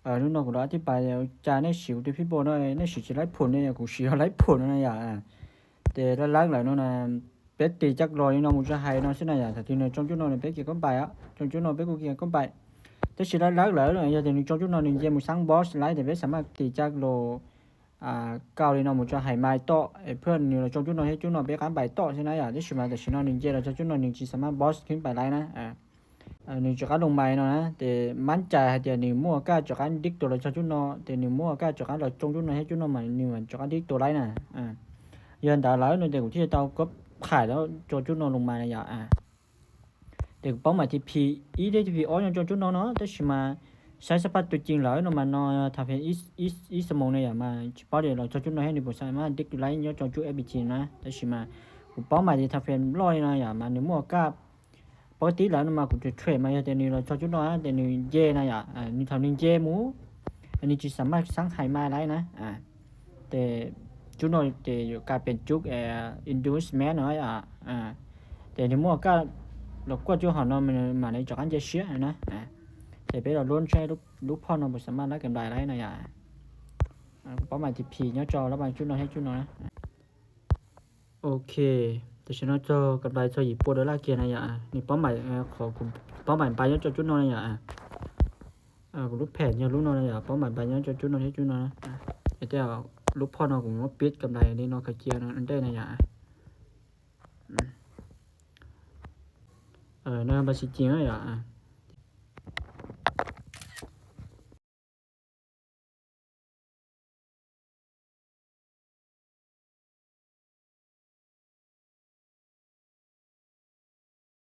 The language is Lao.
ເອີ ລູກນ້ອງ ກູລອງອະທິບາຍ ຈາກໃນຊິວທີ່ພີ່ໂບເນາະ ໃນຊິວຊິໄລ່ຜົນເນາະ ກູຊິເອົາໄລ່ຜົນນະຢາ ອາ ແຕ່ຫຼັກໆແລ້ວເນາະນະ ເປັດຕີຈັກຮ້ອຍເນາະ ໝູຈະໃຫ້ເນາະ ຊັ້ນນະຢາ ຖ້າທີ່ໜຶ່ງຈອງຈຸດນອນເປັດເກັບກຳໄປອະ ຈອງຈຸດນອນເປັດກູເກັບກຳໄປ ແຕ່ຊິຫຼັກໆແລ້ວເນາະ ຢ່າແຕ່ໜຶ່ງຈອງຈຸດນອນໜຶ່ງເຈ ໝູສັງບອສໄລ່ ແຕ່ເປັດສາມາດຕີຈັກໂລ ອາ ເກົ້າເລີຍເນາະ ໝູຈະໃຫ້ມາຕໍ່ ເອີ ເພື່ອໜຶ່ງຈອງຈຸດນອນເຮັດຈຸດນອນເປັດກຳໄປຕໍ່ ຊັ້ນນະຢາ ແຕ່ຊິມາ ແຕ່ຊິນອນໜຶ່ງເຈ ແລ້ວຈອງຈຸດນອນໜຶ່ງຊິສາມາດບອສຂຶ້ນໄປໄລ່ນະ ອາ ເອີ ໜຶ່ງຈະກັນລົງໄມເນາະນະ ແຕ່ໝັ້ນໃຈຫາກເທື່ອໜຶ່ງໝວກກ້າຈະກັນດິກໂຕລະຈອງຈຸດນອນ ແຕ່ໜຶ່ງໝວກກ້າຈະກັນລະຈອງຈຸດນອນເຮັດຈຸດນອນມາ ໜຶ່ງມັນຈະກັນດິກໂຕໄລ່ນະ ອາ ຢ້ອນດາວລາວເນາະ ແຕ່ກູທີ່ເອົາກັບຂາຍແລ້ວຈອງຈຸດນອນລົງມານະຢາ ອາ ແຕ່ເປົ້າໝາຍທີ່ພີອີເດທີ່ພີອອກຍ້ອນຈອງຈຸດນອນເນາະ ແຕ່ຊິມາໃຊ້ສະພາບຕົວຈິງແລ້ວເນາະ ມານອນທຳເພນອີ ອີ ອີສະໂມງນະຢາ ມາຊິເປົ້າດຽວລະຈອງຈຸດນອນໃຫ້ໜຶ່ງບໍ່ສາມາດດິກໄລ່ຍ້ອນຈອງຈຸດເອັຟບີທີນະ ແຕ່ຊິມາ ເປົ້າໝາຍທີ່ທຳເພນຮ້ອຍນະຢາ ມາໜຶ່ງໝວກກ້າ ປົກກະຕິແລ້ວມາ ກູຈະເທຣດມາແຕ່ໜຶ່ງລະຈອງຈຸດນອນ ແຕ່ໜຶ່ງເຢນະຢາ ອາ ໜຶ່ງເທົ່າໜຶ່ງເຢໝູ ອັນນີ້ຊິສາມາດສັ່ງໃຫ້ມາໄດ້ນະ ອາ ແຕ່ຈຸດນອນແຕ່ກາຍເປັນຈຸດ ເອີ ອິນດູສແມນເນາະ ອາ ອາ ແຕ່ໜຶ່ງໝວກກ້າລະກວດຈຸດເຮົາເນາະ ມາໃນຈອກອັນເຈເຊຍນະ ອາ ແຕ່ເປັນລະໂລນໃຊ້ລູກພອນເນາະ ບໍ່ສາມາດໄດ້ກຳໄລໄດ້ນະຢາ ອາ ເປົ້າໝາຍທີ່ພີຍ້ອນຈອລະບາຍຈຸດນອນໃຫ້ຈຸດນອນນະ ໂອເຄ ແຕ່ຊິນອນຈອກຳໄລຊອຍຍີ່ປຸ່ນໂດລາເກຍນະຢາ ນີ້ເປົ້າໝາຍ ເອີ ຂອງ ເປົ້າໝາຍບາຍຍ້ອນຈອກຈຸດນອນນະຢາ ເອີ ລູກແຜນຍ້ອນລູກນອນນະຢາ ເປົ້າໝາຍບາຍຍ້ອນຈອກຈຸດນອນເຮັດຈຸດນອນນະ ແຕ່ລູກພອນເນາະ ກູມາປິດກຳໄລນີ້ເນາະ ຂະເຈຍນະ ອັນໃດນະຢາ ເອີ ນະ ບາຊິຈິງນະຢາ